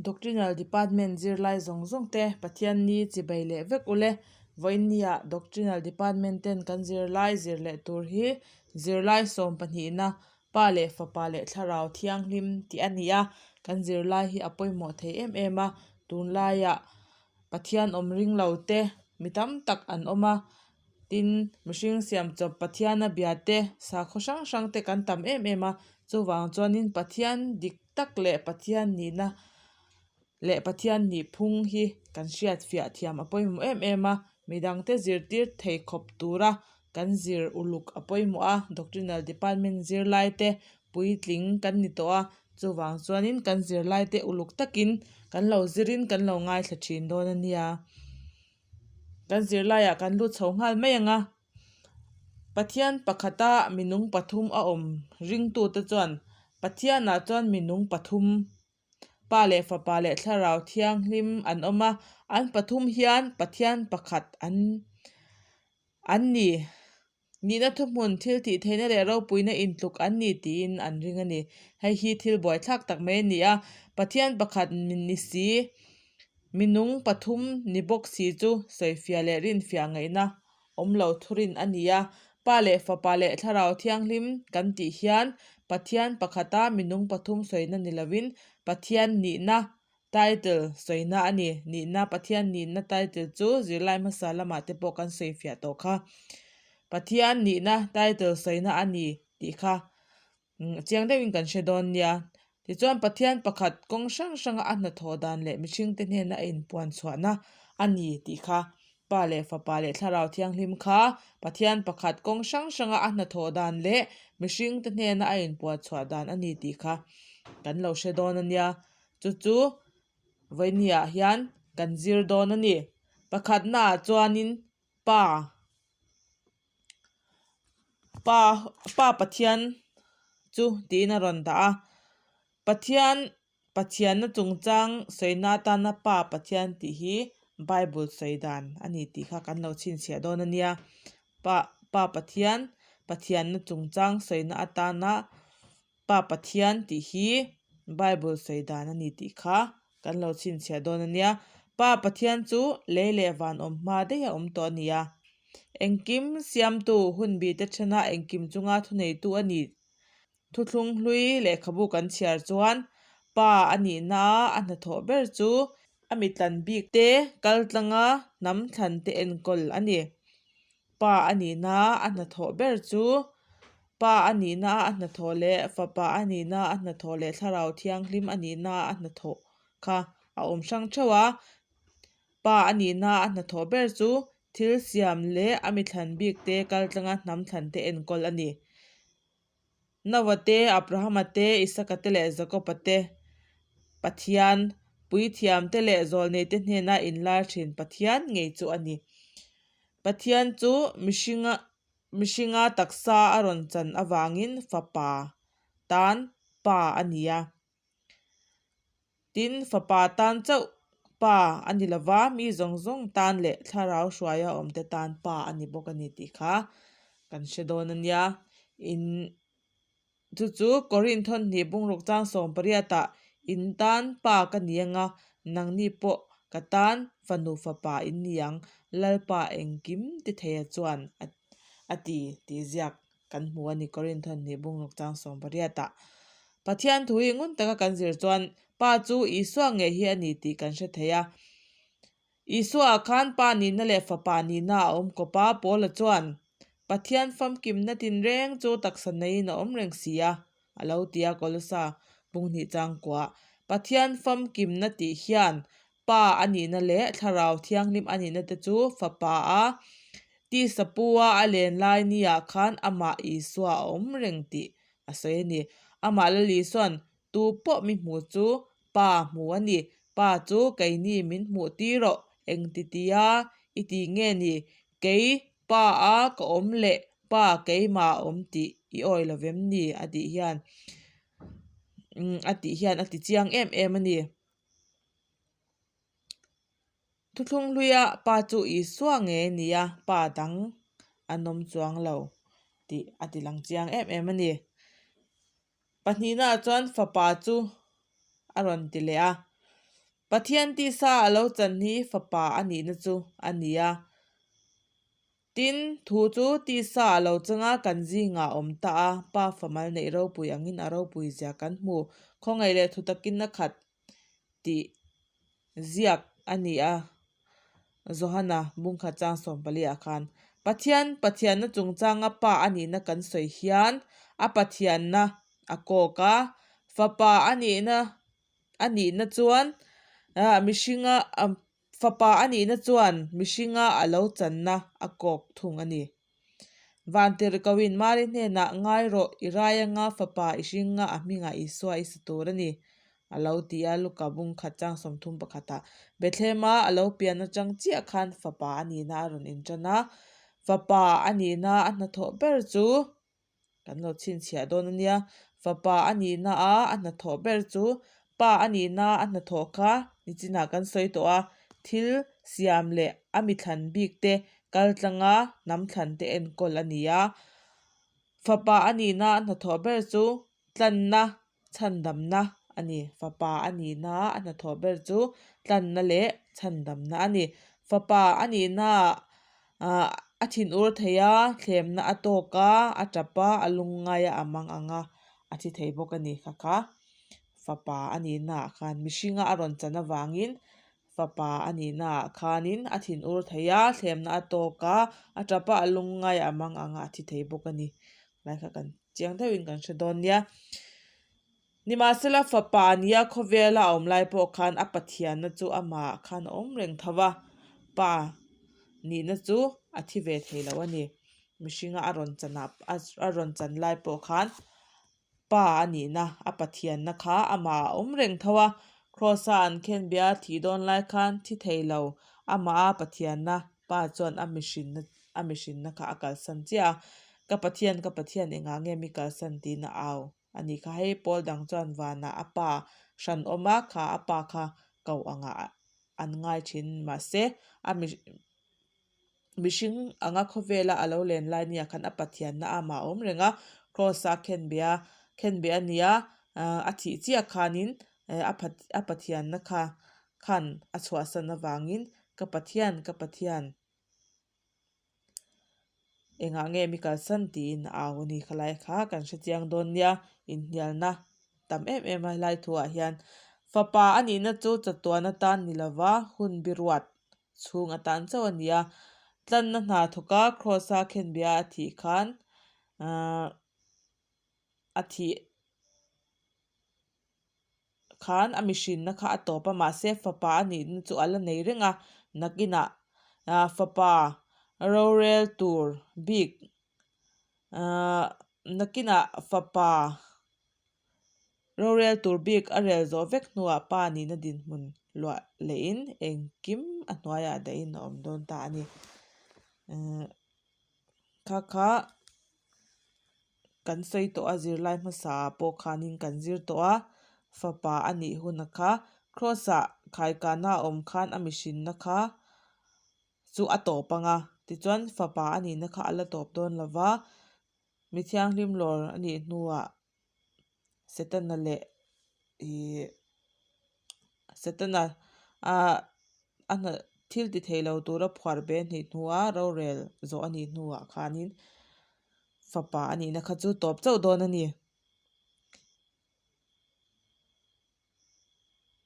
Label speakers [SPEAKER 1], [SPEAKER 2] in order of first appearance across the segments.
[SPEAKER 1] Doctrinal Department zirlai zawng zawng te Pathianni chibei leh vek ule. Vawiinniah Doctrinal Department ten kan zirlai zir leh tur hi zirlai sawm pahnihna Pa leh Fapa leh Thlarau Thianghlim tih a ni a, kan zirlai hi a pawimawh thei em em a, tunlaiah Pathian awm ring lo te mi tam tak an awm a, tin mihring siam chawp Pathiana bia te sakhaw hrang hrang te kan tam em em a, chuvang chuanin Pathian dik tak leh Pathian nihna leh Pathian nih phung hi kan hriat fiah thiam a pawimawh em em a, midangte zirtir thei khawp tura kan zir uluk a pawimawh a, Doctrinal Department zirlai te puitling kan ni tawh a, chuvang chuanin kan zirlai te uluk takin kan lo zirin kan lo ngaithla thin dawn a nia. Kan zirlaiah kan lut chho nghal mai ang a, Pathian pakhata minung pathum a awm ringtute chuan Pathianah chuan minung pathum Pa leh Fapa leh Thlarau Thianghlim an awm a, an pathum hian Pathian pakhat an an ni. Nihna thuhmun, thil tih theihna leh ropuina intluk an ni tiin an ring a ni. Hei hi thil buaithlak tak mai a ni a, Pathian pakhat ni si, minung pathum ni bawk si chu sawifiah leh rinfiah ngaihna awm lo thurin a ni a. Pa leh Fapa leh Thlarau Thianghlim kan tih hian Pathian pakhata minung pathum sawina ni lovin Pathian nihna title sawina a ni. Nihna, Pathian nihna title chu zirlai hmasa lamah te pawh kan sawifiah tawh kha. Pathian nihna title sawina a ni tih kha Chiang deuhin kan hre dawn nia. Tichuan Pathian pakhat kawng hrang hranga a hnathawh dan leh mihringte hnena a inpuan chhuahna a ni tih kha Pa leh Fapa leh Thlarau Thianghlim kha Pathian pakhat kawng hrang hranga a hnathawh dan leh mihringte hnena a inpuan chhuah dan a ni tih kha kan lo hre dawn a nia. Chu chu vawinia hian kan zir dawn a ni. Pakhatnaah chuanin Pa. Pa Pa Pathian chu tiin a rawn dah a, Pathian Pathianna chungchang sawina atana Pa Pathian tih hi Bible sawi dan a ni tih kha kan lo chhinchhiah dawn a nia. Pa Pa Pathian Pathianna chungchang sawina atana Pa Pathian tih hi Bible sawi dan a ni tih kha kan lo chhinchhiah dawn a nia. Pa Pathian chu lei leh van awm hma daih a awm tawh a ni a. Engkim siamtu hunbi te thena engkim chunga thuneitu a ni. Thuthlung hlui lehkhabu kan chhiar chuan Pa a nihna a hnathawh ber chu a mitlan bik te kaltlanga hnam thlan te enkawl a ni. Pa a nihna a hnathawh ber chu Pa a nihna a hnathawh leh Fapa a nihna a hnathawh leh Thlarau Thianghlim a nihna a hnathawh kha a awm hrang theuh a. Pa a nihna a hnathawh ber chu thil siam leh a mithlan bik te kaltlanga hnam thlan te enkawl a ni. Noah te, Abrahama te, Isaka te leh Jakoba te Pathian, puithiam te leh zawlnei te hnena inlar thin Pathian ngei chu a ni. Pathian chu mihringa mihringa taksa a rawn chan avangin Fapa tan Pa a ni a. Tin, Fapa tan chauh Pa a ni lova, mi zawng zawng tan leh thlarau hruaia awmte tan Pa a ni bawk a ni tih kha kan hre dawn a nia. In chu chu Korinth thawhnih bungruk chang 18 ah in tan Pa ka ni anga, nangni pawh ka tan fanu fapa in ni ang, Lalpa engkim ti theia chuan a ti tih ziak kan hmu a ni Korinth thawhnih bungruk chang 18 ah. Pathian thu hi ngun taka kan zir chuan Pa chu Isua ngei hi a ni tih kan hre thei a. Isua ah khan Pa nihna leh Fapa nihna a awm kawp a, Paula chuan Pathian famkimna tinreng chu taksa neiin a awm reng si a, a lo ti a Kolosa bunghnih changkuah. Pathian famkimna tih hian Pa a nihna leh Thlarau Thianghlim a nihna te chu Fapa a tisa pu a a len lai niah khan amah Isua a awm reng tih a sawi a ni. Amah Lal Isua'n tu pawh mi hmu chu Pa hmu a ni. Pa chu keini min hmuh tir rawh, engti tia i ti nge ni? Kei Pa a ka awm leh Pa keimah a awm tih i awi lo vem ni? a tih hian a tih hian a ti chiang em em a ni. Thuthlung hluia pa chu Isua nge ni a, pa dang an awm chuang lo tih a ti lang chiang em em a ni. Pahnihnaah chuan fapa chu a rawn ti leh a. Pathian tisa a lo chan hi Fapa a nihna chu a ni a. Tin, thu chu tisa a lo changa kan zingah a awm ta a, Pa famal neih ropui angin a ropui zia kan hmu. Khawngaih leh thutakin a khat tih ziak a ni a, Johana bungkhat chang 14 ah khan Pathian Pathianna chungchanga Pa a nihna kan sawi hian a Pathianna a kawk a, Fapa a nihna a nihna chuan mihringa Fapa a nihna chuan mihringa a lo channa a kawk thung a ni. Vantirhkohin Mari hnenah ngai rawh i rai anga fapa i hringa a hmingah Isua i sa tur a ni, a lo ti a, Luka bung khat chang 30 pakhatah Bethlehema a lo pian atang chiah khan fapa a nihna a rawn intan a, fapa a nihna a hnathawh ber chu Kan lo chhinchhiah dawn a nia. Fapa a nihna a a hnathawh ber chu pa a nihna a hnathawh kha nichinah kan sawi tawh a, thil siam leh a mithlan bik te kal tlanga hnam thlan te enkawl a ni a. Fapa a nihna a hnathawh ber chu tlanna chhandamna a ni. Fapa a nihna a hnathawh ber chu tlanna leh chhandamna a ni. Fapa a nihna ah a thinur thei a, thlemna a tawk a, a tap a, a lungngai a, a mang ang a, a thi thei bawk a ni. Kha kha fapa a nihna ah khan mihringa a rawn chan avangin fapa a nihna ah khanin a thinur thei a, thlemna a tawk a, a tap a, a lungngai a, a mang ang a, a thi thei bawk a ni. Lai kha kan chiang deuhin kan hre dawn nia. Nimahsela fapa nia khawvela a awm lai pawh khan a Pathianna chu amahah khan a awm reng tho va, pa nihna chu a thi ve thei lo a ni. Mihringa a rawn chan ah a rawn chan lai pawh khan pa a nihna a Pathianna kha amahah a awm reng tho a, Kraws-a an khenbia thih dawn lai khan thi thei lo amaha Pathianna pa chuan a mihrinna a mihrinna kha a kalsan chiah a, Ka Pathian, ka Pathian engah nge mi kalsan tiin a au a ni kha. Hei pawl dang chuan vanah a pa hran awm a, kha a pa kha ko angah an ngai thin mahse a mihring anga khawvela a lo len lai nia khan a Pathianna amah a awm reng a, Kraws-a khenbeh a khenbeh a nia a thih chiah khanin a Pathianna kha khan a chhuahsan avangin Ka Pathian, ka Pathian. Engah nge mi kalsan tiin a au a ni khalai kha kan hre chiang dawn nia inhnialna tam em em a helai thuah hian fapa a nihna chu chatuan atan ni lova hun biruat chhung atan chauh a ni a tlanna hna thawka Kraws-a khenbia a thih khan ahh a thih khan a mihrinna kha a tawp a mahse fapa a nihna chu a la nei reng a nakinah ah fapa rorel tur bik ahh nakinah fapa rorel tur bik a rel zawh vek hnuah pa nihna dinhmun luah lehin engkim a hnuaiah dahin a awm dawn ta a ni ehh kha kha. Kan sawi tawh a zirlai hmasa ah pawh khanin kan zir tawh a, fapa a nih hun a kha Kraws ah khaikana a awm khan a mihrinna kha chu a tawp ang a, tichuan fapa a nihna kha a la tawp dawn lo va, mi thianghlim lawr a nih hnuah Setana leh ihh Setana ah a hna thil ti thei lo tura phuar be a hnih hnua rorel zawh a nih hnuah khanin fapa a nihna kha chu tawp chauh dawn a ni.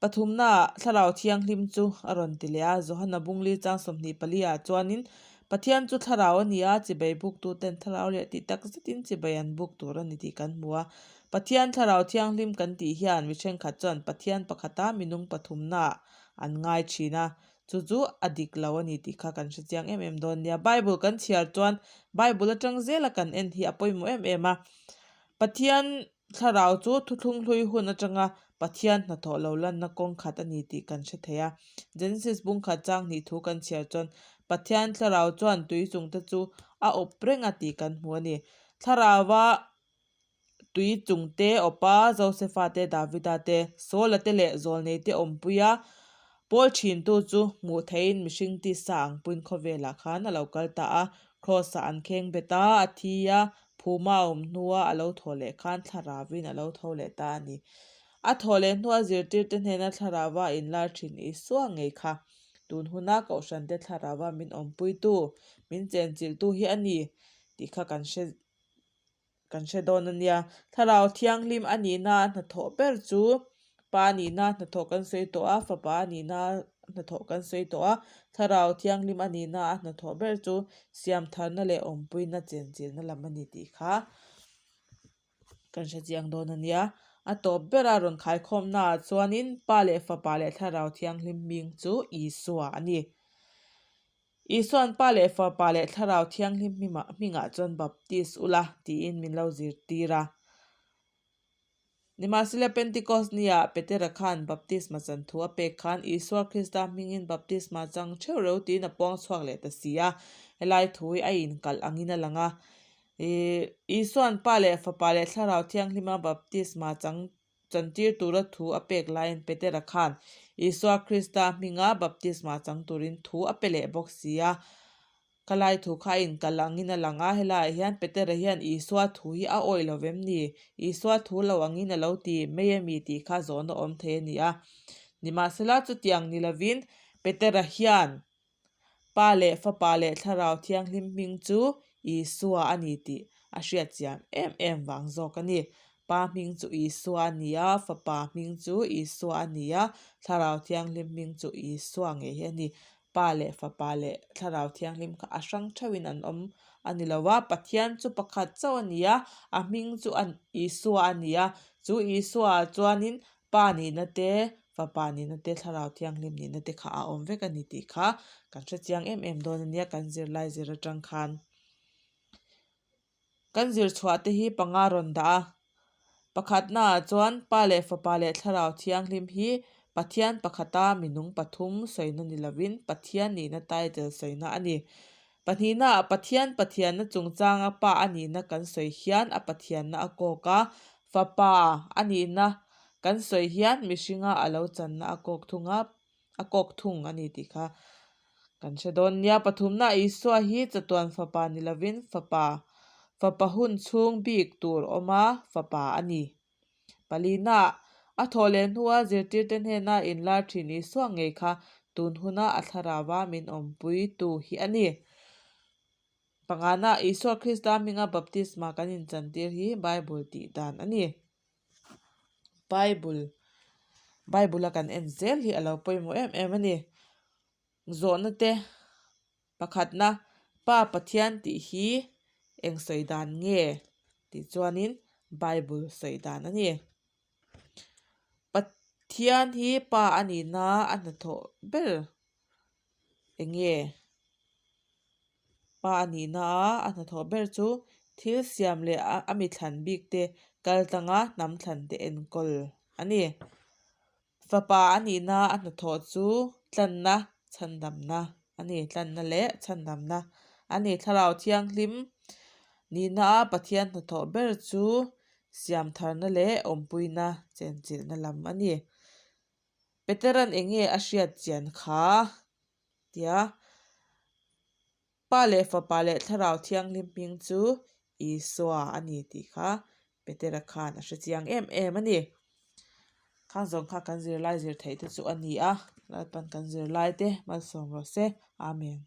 [SPEAKER 1] Pathumnaah Thlarau Thianghlim chu a rawn ti leh a, Johana Bungli chang 24 ah chuanin Pathian chu Thlarau a ni a, chibai buktuten Thlarau leh tih tak zetin chibai an buk tur a ni tih kan hmu a. Pathian Thlarau Thianghlim kan tih hian mi thenkhat chuan Pathian pakhata minung pathumnaah an ngai thin a, chu chu a dik lo a ni tih kha kan hre chiang em em dawn nia. Bible kan chhiar chuan Bible atang zela kan en hi a pawimawh em em a, Pathian Thlarau chu thuthlung hlui hun atanga Pathian hnathawh lo lanna kawng khat a ni tih kan hre thei a. Genesis bung khat chang hnih thu kan chhiar chuan Pathian Thlarau chuan tui chungte chu a awp reng a tih kan hmu a ni. Thlarauva tui chungte awpa Josefa te, Davida te, Saula te leh Zawlnei te awmpuia pawl thintu chu hmuh theihin mihring tisa ang puin khawvelah khan a lo kal ta a. Kraws-ah an kheng bet a, a thi a, Phuma a awm hnua a lo thaw leh khan thlaravin a lo tho leh ta a ni. A thawh leh hnua zirtirte hnena thlarauva inlar thin Isua ngei kha tun huna Kohhrante thlarauva min awmpuitu, min chenchilhtu hi a ni tih kha kan hre kan hre dawn a nia. Thlarau Thianghlim a nihna hnathawh ber chu Pa nihna hnathawh kan sawi tawh a, Fapa nihna hnathawh kan sawi tawh a, Thlarau Thianghlim a nihna a hnathawh ber chu siamtharna leh awmpuina chenchilhna lam a ni tih kha kan hre chiang dawn a nia. A tawp bera rawn khaikhawmnaah chuanin Pa leh Fapa leh Thlarau Thianghlim hming chu Isua a ni. Isua'n Pa leh Fapa leh Thlarau Thianghlim hmingah chuan baptis ula tiin min lo zirtir a. Nimahsela Pentecost niah Petera khan baptisma chan thu a pek khan Isua Krista hmingin baptisma chang theuh reuh tiin a puang chhuak leh ta si a. Helai thu hi a inkalh angin a lang a. Isua'n Pa leh Fapa leh Thlarau Thianghlima baptisma chang Chantir tura thu a pek laiin Petera khan Isua Krista hminga baptisma chang turin thu a pe leh bawk si a. Ka lai thu kha a inkal angin a lang a, helaiah hian Petera hian Isua thu hi a awih lo vem ni? Isua thu lo angin a lo ti mai a mi tih kha zawhna awm thei a ni a. Nimahsela chutiang ni lovin Petera hian Pa leh Fapa leh Thlarau Thianghlim hming chu Isua a ni tih a hriat chian em em vang zawk a ni. Pa hming chu Isua a ni a, Fapa hming chu Isua a ni a, Thlarau Thianghlim hming chu Isua ngei hi a ni. Pa leh Fapa leh Thlarau Thianghlim kha a hrang theuhin an awm a ni lo a, Pathian chu pakhat chauh a ni a, a hming chu Isua a ni a, chu Isua ah chuanin Pa nihna te, Fapa nihna te, Thlarau Thianghlim nihna te kha a awm vek a ni tih kha kan hre chiang em em dawn a nia kan zirlai zir atang khan. Kan zir chhuah te hi panga rawn dah a, pakhatna ah chuan Pa leh Fapa leh Thlarau Thianghlim hi Pathian pakhata minung pathum sawina ni lovin Pathian nihna title sawina a ni. Pahnihna ah Pathian Pathianna chungchanga Pa a nihna kan sawi hian a Pathianna a kawk a, Fapa a nihna kan sawi hian mihringa a lo channa a kawk thung a, a kawk thung a ni tih kha kan hre dawn nia. Pathumna Isua hi chatuan Fapa ni lovin Fapa, Fapa hun chhung bik tur awma Fapa a ni. Palina, a thawh leh hnua zirtirte hnena inlar thin Isua ngei kha tun huna a thlarauva min awmpui tu hi a ni. Pangana, Isua Krista hminga baptisma kan inchantir hi Bible tih dan a ni. Bible, Bible-a kan en zel hi a lo pawimawh em em a ni. Zawhna te Pakhatna, Pa Pathian tih hi eng sawi dan nge tih chuanin Bible sawi dan a ni. Pathian hi Pa a nihna a hnathawh ber eng nge? Pa a nihna a hnathawh ber chu thil siam leh a mi thlan bik te kal tlanga hnam thlan te enkawl a ni. Fapa a nihna a hnathawh chu tlanna chhandamna a ni, tlanna leh chhandamna a ni. Thlarau Thianghlim nihna a Pathian hnathawh ber chu siamtharna leh awmpuina chenchilhna lam a ni. Petera'n eng nge a hriat chian kha? Tia. Pa leh Fapa leh Thlarau Thianghlim hming chu Isua a ni tih kha Petera khan a hre chiang em em a ni. Khang zawng kha kan zirlai zir theih te chu a ni a, Lalpan kan zirlai te malsawm rawh se. Amen.